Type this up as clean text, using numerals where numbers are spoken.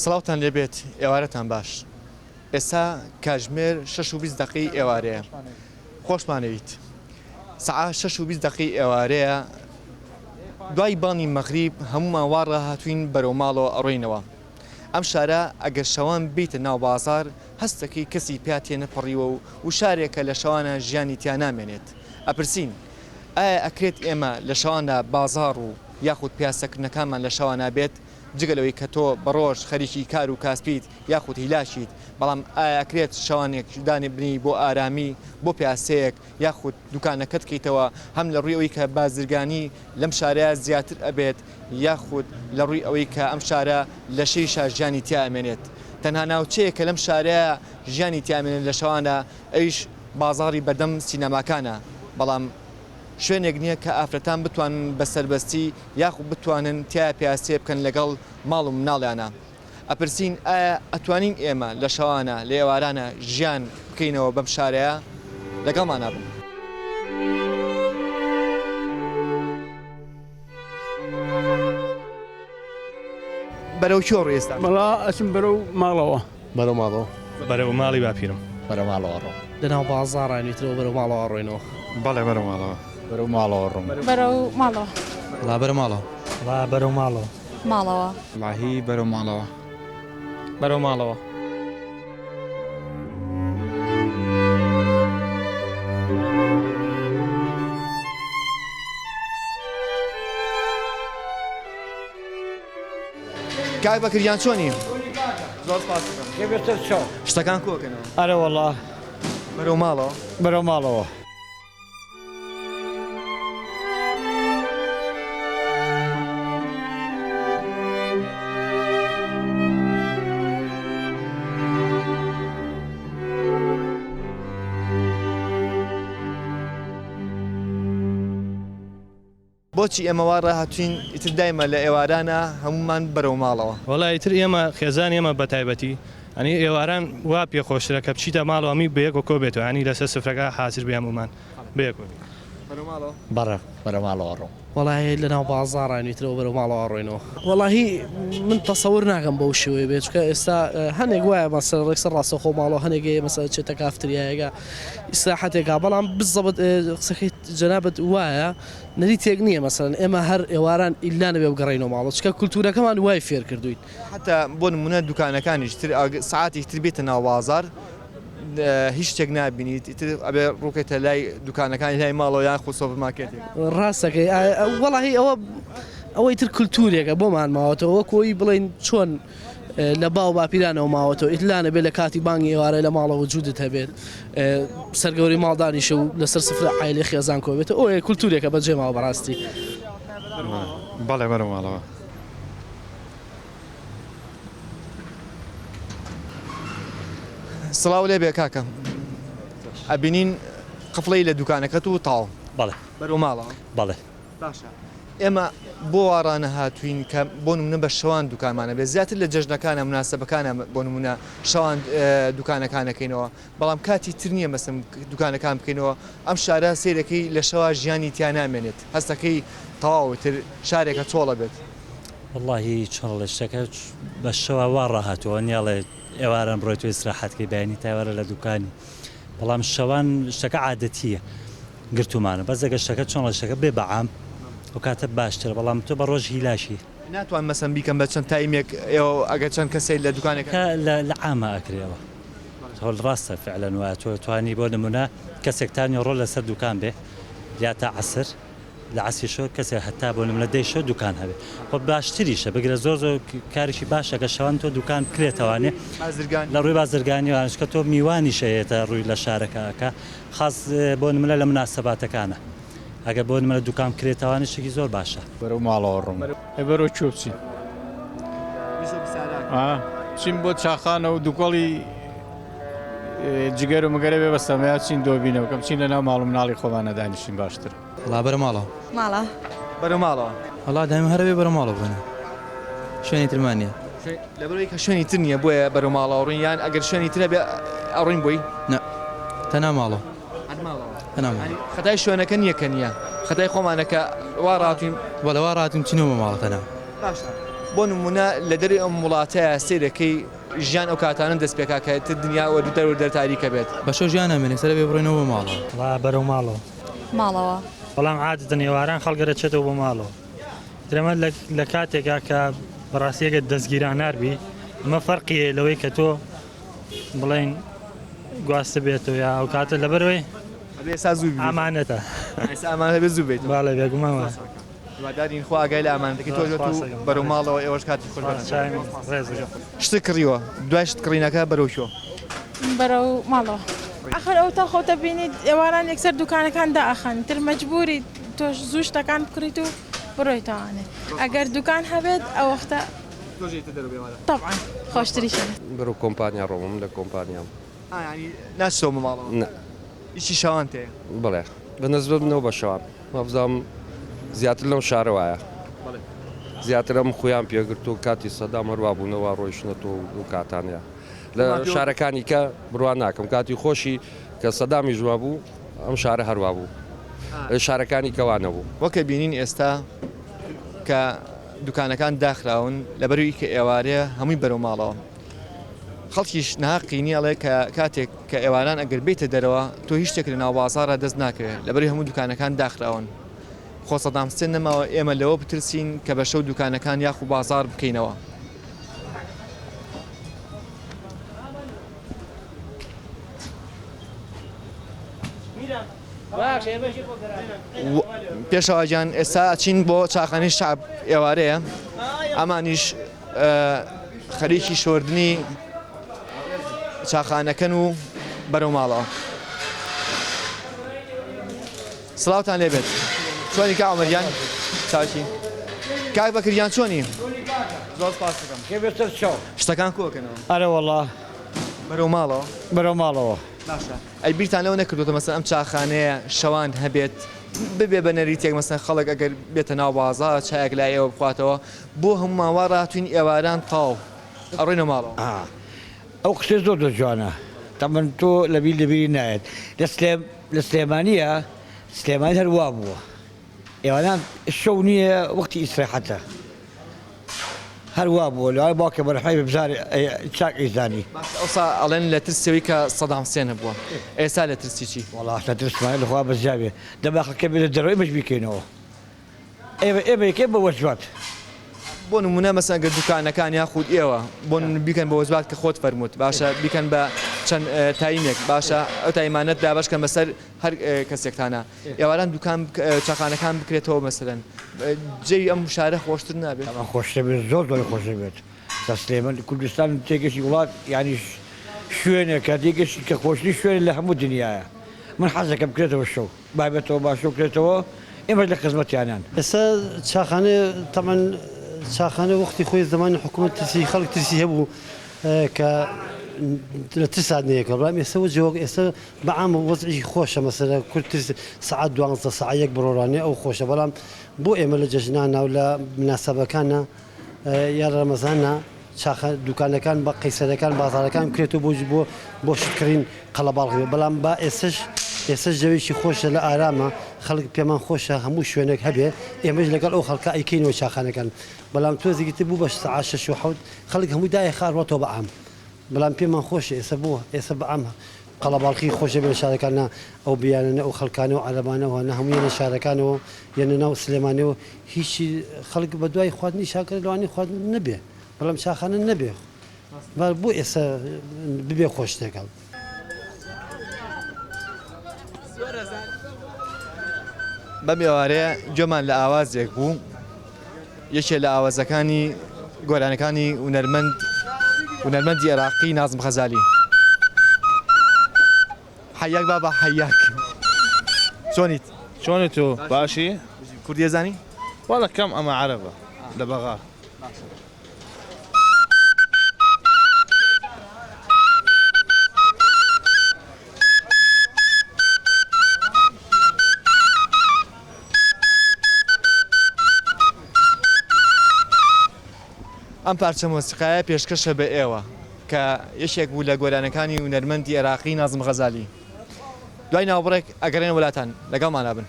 سڵاوتان لێبێت ئێوارەتان باش ئێستا کاژمێر شەش و 20 دەقەی ئێوارەیە خۆشمانەویت سەعا شەش و 20 دەقەی ئێوارەیە دوای بانگی مەغریب هەموومان وا ڕاهاتوین بەرەو ماڵەوە ئەڕۆینەوە ئەم شارە ئەگەر شەوان بێیتە ناو بازاڕ هەست دەکەی کەسی پیا تێنەپەڕیوە و و شارێکە لە شەوانە ژیانی تیا نامێنێت ئەپرسین ئایا ئەکرێت ئێمە لە شەواندا بازاڕ و یاخود پیاسەکردنەکانمان لە شەوانا بێت جگە لەوەی کە تۆ بە ڕۆژ خەریکی کار و کاسپیت یاخود هیلاکیت بەڵام ئایا ئەکرێت شەوانێک دانێ بنێی بۆ ئارامی بۆ پیاسەیەک یاخود دوکانەکەت کەیتەوە هەم لە ڕووی ئەوەی کە بازرگانی لەم شارەیا زیاتر ئەبێت یاخود لە ڕووی ئەوەی کە ئەم شارە لە شەویشا ژیانی تیا ئەمێنێت تەنها ناوچەیەک کە لەم شارەیا ژیانی تیا ئەمێنێت لە شەواندا ئەویش بازاڕی بەردەم سینەماکانە بەڵام شوێنێک نییە کە ئافرەتان بتوانن بە سەربەستی یاخود بتوانن تیایا پیاسەیە بکەن لەگەڵ ماڵ و مناڵیانا. ئەپرسین ئایا ئەتوانین ئێمە لە شەوانە لە ئێوارانە ژیان بکەینەوە بەم شارەیا؟ لەگەڵمانا بن. بەرەو کوێ ڕۆی ئێستا؟ وەڵا ئەچم بەرەو ماڵەوە. بەرەو ماڵەوە. بەرەو ماڵی باپیرم. بەرەو ماڵەوە ڕۆم. لەناو بازاڕاین ئیترەوە بەرەو ماڵەوە ڕۆینەوە. بەڵێ بەرەو ماڵەوە. بەرەو ماڵەوە ڕۆم. بەرەو ماڵەوە. وەڵا بەرەو ماڵەوە. وەڵا بەرەو ماڵەوە. ماڵەوە. وەڵاهی بەرەو ماڵەوە. بەرەو ماڵەوە. کاک بەکر گیان چۆنی؟ زۆر سپاس دەکەم. شتەکان کۆکەنەوە؟ ئەرێ وەڵا. بەرەو ماڵەوە؟ بەرەو ماڵەوە. بۆچی ئێمە وا ڕاهاتوین ئیتر دایمە لە ئێوارانە هەموومان بەرەو ماڵەوە. وەڵا ئیتر ئێمە خێزانی ئێمە بە تایبەتی یانی ئێواران وا پێ خۆشترە کە بچیتە ماڵەوە هەمووی بەیەکەوە کۆ بێتەوە یانی لەسەر سفرەکە حازر بێ هەموومان بەیەکەوە بین. بەرەو ماڵەوە؟ بەڕێ بەرەو ماڵەوە ڕۆم. وەڵاهی لەناو بازاڕاین ئیترەوە بەرەو ماڵەوە ئەڕۆینەوە. وەڵاهی من تەسەور ناکەم بەو شێوەیە بێت چونکە ئێستا هەنێک وایە مەسەلەن ڕێکسەر ڕاستەوخۆ ماڵەوە هەنێک هەیە مەسەلەن چێتە کافتریایەکە ئیسراحەتێکا بەڵام بزەبت قسەکەی جەنابت وایە نەریتێک نییە مەسەلەن ئێمە هەر ئێواران ئیلا نەبێ بگەڕێینەوە ماڵەوە چونکە کولتوورەکەمان وای فێر کردووین. حەتا بۆ نموونە دوکانەکانیش تر سەعاتێکی تر بێتە ناو بازاڕ هیچ شتێک نابینیت ئیتر ئەبێ ڕووکەیتە لای دوکانەکانی لای ماڵەوە یان خۆ سۆپەر مارکێتێک. ڕاست دەکەی وەڵاهی ئەوە ئەوەی تر کولتوورێکە بۆمان ماوەتەوە وەک ئەوەی بڵێین چۆن لە باو باپیرانەوە ماوەتەوە ئیتلا نەبێت لە کاتی بانگی ئێوارە لە ماڵەوە وجودت هەبێت سەرگەوری ماڵ دانیشە و لەسەر سفرە عایلەی خێزان کۆ بێتەوە ئەوەیە کولتوورێکە بەجێ ماوە بەڕاستی. بەڵێ بەرەو ماڵەوە. سڵاو لێبێ کاکە ئەبینین قفڵی لە دوکانەکەت و تاو بەڵێ بەرەو ماڵەوە بەڵێ باشە ئێمە بۆ وا ڕانەهاتووین کە بۆ نمونە بە شەوان دوکانمان هەبێت زیاتر لە جەژنەکانە مناسبەکانە بۆ نمونە شەوان دوکانەکان ئەکەینەوە بەڵام کاتی تر نییە مەسم دوکانەکان بکەینەوە ئەم شارە سەیرەکەی لە شەوا ژیانی تیا نامێنێت هەستەکەی تەواو تر شارێکە چۆڵە بێت. وەڵاهی چۆن ئەڵێ شتەکە بە شەوا وا ڕاهاتووە نیاڵێ ئێواران بڕۆی تۆ ئیسراحەت کەی بەیانی تا ئێوارە لە دوکانی بەڵام شەوان شتەکە عادەتییە گرتوومانە بەس ئەگەر شتەکە چۆن ئەڵێ شتەکە بێ بە عام ئەو کاتە باشترە بەڵام تۆ بە ڕۆژ هیلاکی. ناتوان مەسەن بیکەم بە چەند تایمێک ئێوە ئەگەر چەند کەسێک لە دوکانێکا. کە لە لە عاما ئەکرێ ئەوە تۆ ڕاستە فعلەن وایە تۆ توانی بۆ نمونە کەسێک تا نیوەڕۆ لەسەر دوکان بێ یا تا عەسر لە عەسری شەو کەسێک هەتا بۆ نمونە دەی شەو دوکان هەبێ خۆ باشتریشە بگرە زۆر زۆر کارێکی باشە کە شەوان تۆ دوکان بکرێتەوانێ بازرگانی لە ڕووی بازرگانیوانە چونکە تۆ میوانیش ئەیەتە ڕووی لە شارەکە ئەکا خاس بۆ نمونە لە مناسەباتەکانە ئەگەر بۆ نمونە دوکان بکرێتەوانێ شتێکی زۆر باشە. بەرەو ماڵەوە ڕۆم. ئەی بەرەو کوێ بچین؟ بچین بۆ چاخانە و دوکەڵی جگەر و مگەرە بێ بەسەمە یا بچین دۆبینەوە کە بچین لە ناو ماڵ و مناڵی خۆمانە دانیشین باشترە. وەڵا بەرەو ماڵەوە. ماڵە. بەرەو ماڵەوە. وەڵا دایم هەر ئەبێ بەرەو ماڵەوە بڕۆین شوێنی ترمان نییە. لەبەرئەوەی کە شوێنی تر نییە بۆیە بەرەو ماڵەوە ڕۆین یان ئەگەر شوێنی تر هەبێ ئەڕۆین بۆی؟ نا تەنها ماڵەوە. هەر ماڵەوە. تەنها ماڵەوە. یانی خەتای شوێنەکە نییە کە نییە خەتای خۆمانە کە وا ڕاتوین. بەڵێ وا ڕاتوین چینەوە بۆ ماڵە تەنها. باشە. بۆ نمونە لە دەری ئەم وڵاتەیە سەیرەکەی ژیان ئەو کاتانە دەست پێکا کە تر دنیا وەردو دەر وردە تاریکە بێت. بە شەو ژیان نامێنێ سەرە بێ بڕۆینەوە بۆ ماڵەوە. وەڵا بەرەو ماڵەوە. ماڵەوە. بەڵام عادەتەن ئێواران خەڵک ئەچێتەوە بۆ ماڵەوە. ئیتر ئەمە لە کاتێکا کە بەڕاستی ئەگەر دەستگیرانار بی ئەمە فەرقی هەیە لەوەی کە تۆ بڵێین گواستبێتەوە یا ئەو کاتە لەبەرەوەی ئەبێ ئێستا زوو بیت. ئامانەتە. ئێستا ئامانەتە بێ زوو بیتەوە. بەڵێ بێگومان وایە. هیوادارین خوا ئاگای لە ئامانەتەکەی تۆش بێت و بەرەو ماڵەوە ئێوەش کاتی خۆش بەرن. شتت کڕیوە دوای شت کڕینەکە بەرەو کوێ؟ بەرەو ماڵەوە. ئاخر ئەوەتا خۆتە بینیت ئێواران یەکسەر دوکانەکان دائەخەن تر مەجبوری تۆش زوو شتەکان بکڕیت و بڕۆیتەوانێ ئەگەر دوکان هەبێت ئەوەختە تۆش یەیتە دەرەوە ئێوارە؟ تەبعەن خۆشتریشە. بەرەو کۆمپانیا ڕۆمم لە کۆمپانیام. ئا یانی ناچیتەوە بۆ ماڵەوە؟ نا. ئیشی شەوانت هەیە؟ بەڵێ بە نسبەت منەوە بە شەوان. وابزانم زیاتر لەم شارە وایە زیاتر ئەم خویان پێگرتو کاتی سەدام هەروا بوونە وا ڕۆیشتنە تۆ و کاتانەیە لە شارەکانی کە بڕوا ناکەم کاتی خۆشی کە سەدامی ژوا بوو ئەم شارە هەروا بوو لە شارەکانی کەوانە بوو. وەکە بینین ئێستا کە دوکانەکان داخراون لەبەروی کە ئێوارەیە هەمووی بەرەو ماڵەوە. خەڵکیش ناهەقی نیە ئەڵێ کە کاتێک کە ئێواران ئەگەر بێیتە دەرەوە تۆ هیچ شتێک لە ناو بازاڕا دەست ناکەوێت لەبەرئەوەی هەموو دوکانەکان داخراون خۆ سەدام حسێن نەماوە ئێمە لەوە بترسین کە بە شەو دوکانەکان یاخو بازاڕ بکەینەوە. پێشەوا گیان ئێستا ئەچین بۆ چاخانەی شەعب ئێوارەیە ئەمانیش خەریکی شۆردنی چاخانەکەن و بەرەو ماڵەوە سڵاوتان لێبێت چۆنی کا عمریان چاکی کاک بەکریان چۆنی زۆر سپاس دەکەم شتەکان کۆکەنەوە ئەرە وەڵا بەرەو ماڵەوە بەرەو ماڵەوە باشە ئەی بیرتان لەوە نەکردۆتە مەسەن ئەم چاخانەیە شەوان هەبێت ببێ بە نەریتێک مەسەن خەڵک ئەگەر بێتە ناو بازاڕ چایەک لای ئێوە بخواتەوە بۆ هەموومان وا ڕاتوین ئێواران تاو ئەڕۆینە ماڵەوە. ئا ئەو قسەی زۆر زۆر جوانە تەمەن تۆ لەبیر لەبیری نایەت لە سلێ لە سلێمانیە سلێمانی هەر وا بووە ئێواران شەو نییە وەختی ئیسراحەتە هەر وا بووە لەوای باوکە بەرحمەی بێ بزانێ چاک ئەیزانی. باشە ئەوسا ئەڵێن لە ترسەوەی کە سەدام حسێن هەبووە ئێستا لە ترسی چی؟ وەڵا لە ترسمان لە خوا بەزیا بێ دەبا خەڵکە بێتە دەرەوە ئێمەش بیکەینەوە ئێمە ئێمە یەکەین بە وەجبات. بۆ نمونە مەسەن گەر دوکانەکان یاخود ئێوە بۆ نمونە بیکەن بە وەجبات کە خۆت فەرمووت باشە بیکەن بە چەند تایمێک باشە ئەو تایمانەت دابەش کەن بەسەر هەر کەسێکتانە ئێواران دوکان چاخانەکان بکرێتەوە مەسەلەن جێی ئەم شارە خۆشتر نابێت؟ تەبعەن خۆشتر بێت زۆر زۆر خۆشتر بێت تا سلێمان کوردستان تێگەشتی وڵات یانی شوێنێکە تێگەشتی کە خۆشترین شوێنە لە هەموو دنیایە من حەز دەکەم بکرێتەوە شەو با بێتەوە با شەو بکرێتەوە ئێمەش لە خزمەتیانان. ئێستا چاخانە تەبعەن چاخانە وەختی خۆی زەمانی حکوومەت ترسی خەڵک ترسی هەبوو کە لە ترسا نەیەکە بەڵام ئێستا وەجێ وەک ئێستا بە عام وەزعی خۆشە مەسەلە کورد ترس سەعات دوانزە سەعات یەک بڕۆڕانێ ئەو خۆشە بەڵام بۆ ئێمە لە جەژنانا و لە مناسەبەکانا یا لە ڕەمەزانا چاخە دوکانەکان بە قەیسەرەکان بازاڕەکان بکرێتەوە بۆ بۆ بۆ شت کڕین قەڵەباڵغ بێ بەڵام با ئێستەش ئێستەش جەوێکی خۆشە لە ئارامە خەڵک پێمان خۆشە هەموو شوێنێک هەبێ ئێمەش لەگەڵ ئەو خەڵکە ئەیکەینەوە چاخانەکان بەڵام تۆزێکی تر بوو بە سەعات شەش و حەوت خەڵک هەمووی دایەخا ئەڕواتەوە بە عام بەڵام پێمان خۆشە ئێستا بۆ ئێستا بە عام قەڵەباڵخی خۆشە بێ لە شارەکان نا ئەو بیانە ئەو خەڵکانە و عەرەبانەوە نە هەموو یەنە شارەکانەوە یەنە ناو سلێمانیەوە هیچی خەڵک بە دوای خواردنی شاکرە لەوانەیە خواردن نەبێ بەڵام چاخانە نەبێ بۆ ئێستا ببێ خۆش لەگەڵ. بەم ئێوارەیە گوێمان لە ئاوازێک بوو یەکێ لە ئاوازەکانی گۆرانەکانی هونەرمەند هونەرمەندی عێراقی نازم خەزالی حەیاک بابا حەیاک چۆنیت؟ چۆنی تۆ باشی؟ کوردی ئەزانی؟ وەڵا کەم ئەمە عەرەبە لە بەغا. ئەم پارچە مۆسیقایە پێشکەشە بە ئێوە کە یەکێک بوو لە گۆرانەکانی هونەرمەندی عێراقی نازم غەزالی. دوای ناوبڕێک ئەگەڕێنە وەلاتان لەگەڵمانا بن.